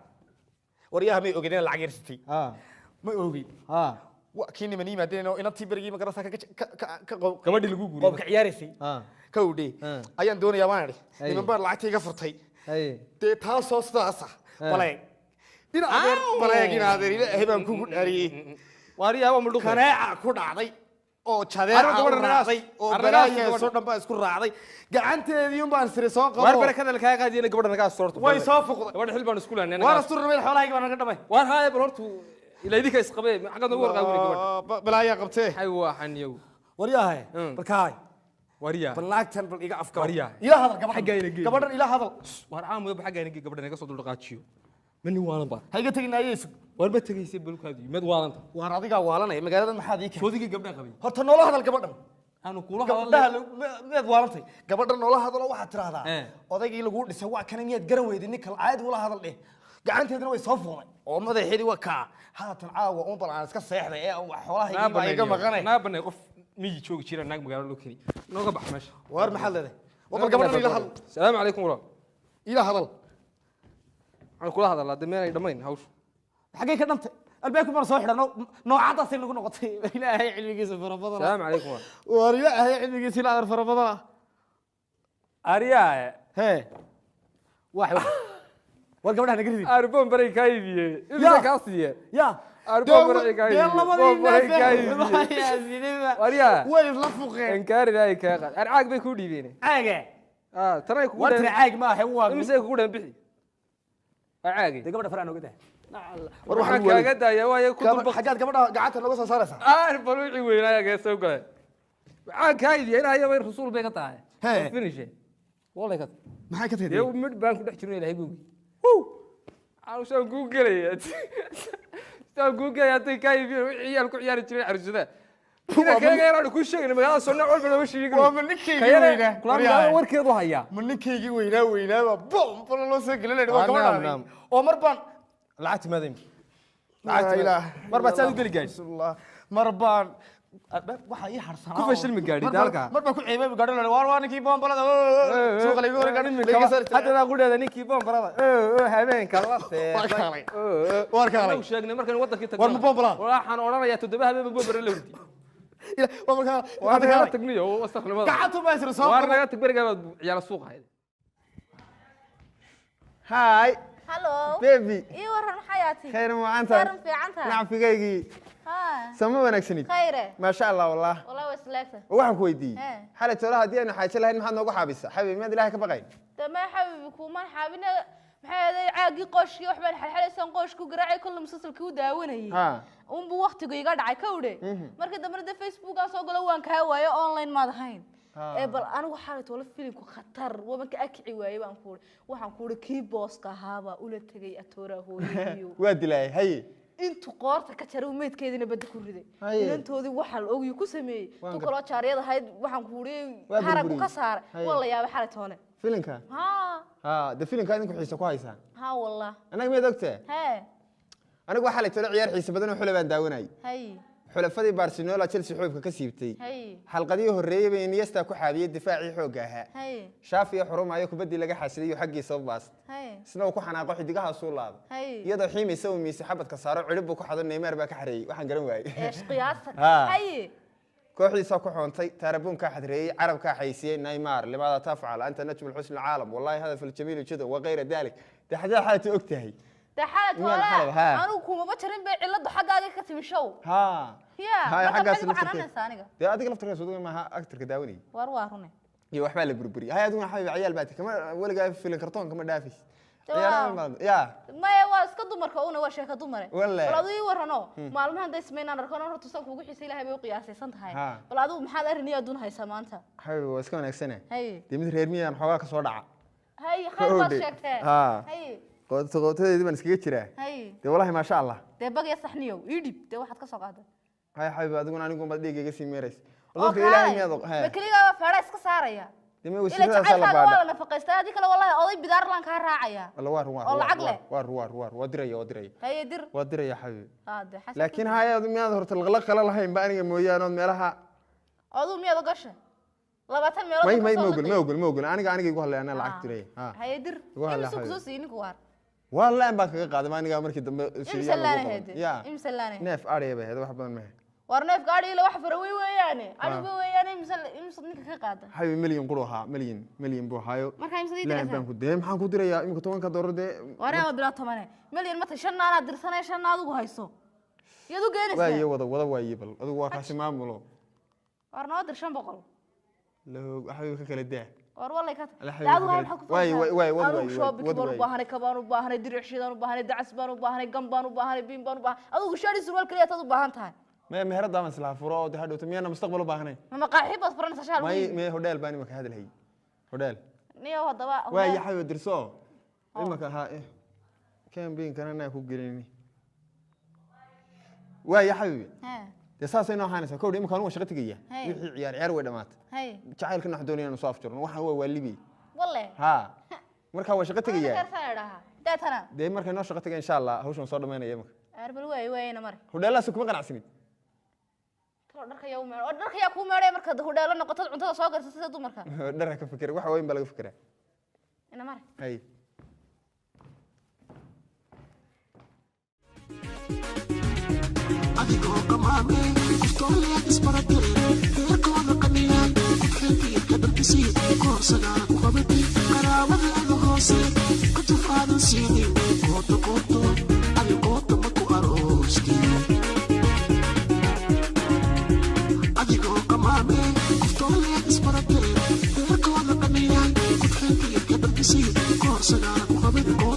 Waryaha may ogeen inaan lacag yarsatay? Ma ogin. Waa kii niman yimaadeen oo inantii berigii magarasa ka Gabadhii lagu guuriyey. qoobka ciyaaraysay ka udhe ayaan doonayaa baan idhi. Niman baa lacagta iga furtay dee taasoo sidaasa. Baleeg in adeer, baleeg in adeer, Ilaahay baan kugu dhaariyey. Waaryaa waa mudhuqay. Kaneeca ku dhacday oo jadeeca Arrin u gabadha nagaas. raacday oo Arrin nagaas balaayaasoo gabadha. dhan baa isku raacday. Gacanteedii un baan siri soo Waar qabo. barakada la kaa qaadiyana gabadha nagaa soorto. Way soo fuqday. Gabadha xil baan isku lahaynay. Waan asturmay, xoolahayga baan naga dhamay. Waar haaya bal hortu ila idinka isqabee xaggaad noogu warqaabinay gabadha. Balaayaa qabtee. Hay waxaan iyagu. Waryahay, bal kaay. Waaryaa. Bal naagtan bal iga afka. Waryaa. Ila hadal gabadhan. Xaggaa ina geey. Gabadhan ila hadal. Waar caamuda xaggaa ina geey gabadha naga soo duldhaqaajiyo. Ma nin waalan baa. Ha iga tegin ayeesu. Waar ma tegaysay balkaadu mid waalanta. Waar adigaa waalanaya, magaaladan maxaad ii keentay? Soodigii gabdhaha qabay. Horta noola hadal gabadhan. Aanu kula Gabdhaha hadalnay. miyaad waalantay? Gabadhan noola hadalo. Waxaad tiraahdaa Eh. odaygii laguu dhisay waa kana, miyaad garan weyday? Ninka caadi ula hadal dheh. Gacanteedana way soo fuuday oo madaxeedii waa kaa haatan caawa uun bal aan iska seexday ee xoolahaygii baa iga maqanay. Naa banay qof miyi joogi jira naag magaalo loo keni. Nooga bax meesha. Waar maxaad leedahay? War bal gabadhan ila hadal. Salaamu calaykum walaal. Ila hadal. Waxaan kula hadalaa dee meenay dhammayn hawshu. Xaggay ka dhantay? Albaabku mar soo xidhano noocadaasay nagu noqotay. Ilaahay cilmigiisa fara badan. Salaamu calaykum walaal. Waar ilaahay cilmigiisa ila adar fara badan. Aryaa. Hee. Wax war gabadha naga ridi. Arboon baray kaa iibiyey. Imisa kaa siiye? Ya. Arboon baray kaa iibiyey. Labadii Boon baray kaa iibiyey. Waryaa. Way isla fuqeen. Inkaari ilaahay kaa qaad. Arcaag bay kuu dhiibeen. Caaga. Ah, tanay kugu War dhan. tira caag maaha waa. Imisay kugu dhan bixi. Waa caagay. Dee gabadha faraan oga daa. War waxaan kaaga daaya waayo ku dulbaq. Xaggaad gabadha gacanta nooga soo saaraysaa? Aar bal wixii weynaa gaa soo galay. Caag kaa iibiyey ilaahay bay rasuul bay ka tahay. Hee. Finish. Walay ka. Maxay ka tahay? Dee mid baan ku dhex jirnay ilaahay buu. Saan kuu gelaya. Saan kuu gelaya hadday kaa iibiyeen wixii ciyaal ku ciyaari jiray caruusada. Ina kaga yaraan ku sheegnay magaalada soo nooc walba lama sheegin. Waa ma ninkaygii weynaa. Kula magaalada warkeedu hayaa. Ma ninkaygii weynaa weynaaba boom bal loo soo gelinay waa Naam, gabadha. naam. Oo mar baan Lacagti maadaym. Lacagti Mar baad saad u geli gaadhi. Bismillah. Mar baan waxa ii harsanaa. Ku fashilmi gaadhi daalka. Mar baan ku ceebay gaadhi la waar waa ninkii boombalada suuqa lagu hor gaadhi laga soo Hadda baa ku dheeda ninkii boombarada. Habeenka la seexday. War kaalay. War kaalay. Anagu sheegnay markaan wadankii tagno. War ma boombalaa? Waxaan odhanayaa 7 habeen baan boombar la hurdi. Waa markaa Waa naga tagniyo wasakhnimada. Gacantu ma isra soo. Waar naga tag berigaa baad ciyaar suuq ahayd. Hi. Hello. Baby. Ii waran xayaati. Khayr maanta. Khayr fiican tahay. Nacfigaygii. Ha. Sama wanaagsanid. Khayre. Maasha Allah wallah. Wallah way isleegta. Waxaan ku weydiiyey. Hee. Xalay toolaha haddii aanu xaajo lahayn maxaad noogu xaabisaa? Xabiib miyaad ilaahay ka baqayn? Dee ma xabiibi kuumaan xaabina maxay ahayd caagii qooshkii wax baan xalxalaysaan qooshku garaacay kolle musalsalkii u daawanayay. Ha. Unbuu waqtigu iga dhacay kawdhe. Markii dambena dee Facebookaan soo galo waan kaa waayo online maad ahayn. Ee bal anigu xalay toole filimku khatar waban ka akici waayey baan ku uri. Waxaan ku uri kii booska ahaabaa ula tegay atooraa hooyadiiyo. Waa dilaayay haye. Intuu qoorta ka jaray uu meydkeediina badda ku riday. Haye. Inantoodii waxaa la ogyu ku sameeyey. Waan Tu gar- kaloo jaariyad ahayd waxaan ku uri Waa haraggu burburiyey. ka saaray. Haye. Waa la yaabay xalay toole. Filimka? Haa. Ha, de filimka idinku xiise ku haysaa. Haa wallah. Annaga miyaad ogtahay? Hee. Anigu waxaa la tolo ciyaar xiise badan oo xule baan daawanayay. Haye. Xulafadii Barcelona Chelsea xoogka ka siibtay. Haye. Xalqadii horreeyay bay Iniesta ku xaabiyay difaacii xoogga ahaa. Haye. Xavi iyo xurumayo kubaddii laga xasiday xaggiisa u baastay. Haye. Isna uu ku xanaaqo xidigaha suu laabay. Haye. Iyadoo xiimaysa uu miisay xabadka saaro cirib buu ku xado Neymar baa ka xareeyay waxaan garan waayay. Eesh qiyaasta. Haa. Haye. Kooxdiisa ku xoontay taarabuunka xadreeyay carabka xaysiyay Neymar limaada tafcal anta najm alxusn alcaalam wallahi hada fil jamiil jida wa ghayra dalik. De xadaa xaalatu ogtahay. Dee xalay Miyaan toole xalay, haa. anigu kumaba jarin bay ciladu xaggaaga ka timi show. Ha. Ya, Haye, marka xaggaas maxaad igu laftirkeeda. xanaanaysaa aniga? Dee adiga laftirkeeda suuqa maaha actorka daawanayay. War waa rune. Iyo waxbaa la burburiyay. Hay adigu xabiib ciyaal baad kama weligaa filin kartoon kama dhaafis. Dee Ciyaaraha waa- badan. Ya. Maya waa iska dumarka una waa sheeko dumare. Wallahi. Bal adigu ii warano maalmahan day sameynaan arko horta saan kuugu xiisay ilaahay bay u qiyaasaysan tahay. Haa. Bal adigu maxaad arrin iyo adduun haysaa maanta? Xabiib waa iska wanaagsanahay. Haye. Dee mid reer miyaan xoogaa ka soo dhaca. Haye, khayr baad Kowdhe. sheegtee. Haa. Haye. Qoto qotadeedii baan iskaga jiraa. Haye. Dee wallahi maasha Allah. Dee bag iyo saxniyow ii dhib dee waxaad ka soo qaaday. Hay xabiib adiguna anigu ma dhiigayga sii meerays. Oo Dadka ilaahay kaalay. miyaad Ma keligaa baa feedha iska saaraya. Dee ma Ila wasiiradaas la jacaylkaaga waa la baadha. nafaqaystaa adii kale wallahi oday bidaar laan kaa raacaya. Walla waar waar. Oo lacag leh. Waar waar waar waa diraya waa diraya. Haye dir. Waa diraya xabiib. Haa dee xasan. Laakiin hay adigu miyaad horta laqlaq kala lahayn ba aniga mooyaane ood meelaha Aduu miyaad ogasha? 20 meelood may ka may soo ma ogol ma liqay. ogol ma ogol aniga aniga igu hadlay anaa lacag diraya. Ha. Haye dir. Igu hadlay Imisuu xabiib. kusoo siiyey ninku waar. Waa laan baan kaga qaaday aniga markii dambe Imise Syria lagu laan qaban. ahayd? Ya. Imise laan ahayd? Neef ariya bay ahayd wax badan ma ahayd. War neef gaadhi ila wax farawey weeyaane. Adhiba weeyaane imise imise ninka ka qaada. Xabiib milyan quru ahaa milyan milyan buu ahaayo. Markaa imise Laan diraysaa? baan ku dee maxaan ku dirayaa imika 10 doolar dee War ama bilaa 10. Milyan mata shan anaad dirsanay shan adigu hayso. Iyadu geenaysaa. waaye wada wada waaye bal adigu waa kaasi maamulo. War noo dir 500. Lahoog xabiib ka kala daa. War wallahi ka. Ala xabiib Daadu ka waxaa kala- ku waay, waay, waay, wad Anigu waay, shopping wad baan u waay. baahanay, kabaan u baahanay, diricshiidaan u baahanay, dacas baan u baahanay, gam baan u baahanay, biin baan u baahanay. Adigu shaadhi surwaal kaliya taad u baahan tahay. Maya meherada baan isla furo oo dee hadhowto miyaana mustaqbal u baahnayn. Ma maqaaxi baad furanaysaa shaal May weyn. may hodheel baan imika hadalhay. Hodheel. Niyow haddaba. Waay xabiib dirso. Imika ha campaign kana naa ku gelini. Waay xabiib. Hee. Dee saasay noo ahaanaysaa kowdha imika anugu shaqo tegaya. Hey. Wixii ciyaar ciyaar way dhamaatay. Haye. Jacaylkana waxaan doonaya inaan soo afjarno waxaan waa waalibi. Walle. Ha. Markaa waa shaqo tegaya. Karsaa la dhahaa. Deetana Dee markay noo shaqo taga, insha Allah, hawshan soo dhamaynaya imika. Arbal waay waayna mari. Hudheelahaas kuma qanacsanid? Talo dharka yaa u meedho oo dharka yaa kuu meedhaya markaad hudheelo noqotod, cuntada soo garsa sida dumarka. Dhar ha ka fikir, waxa weyn baa laga fikiraa. Ina mari. Hay. Adigoo qamaame kuftooleed isbaratee, heerkooda qaniyaan kudxintii kadharkisii koorsagaara ku qabatay, qaraabadaada hoose qajaf aadan siinin, qoota qooto adi qoota ma ku aroosti. Adigoo qamaame kuftooleed isbaratee, heerkooda qaniyaan kudxintii kadharkisii koorsagaara ku qabatay.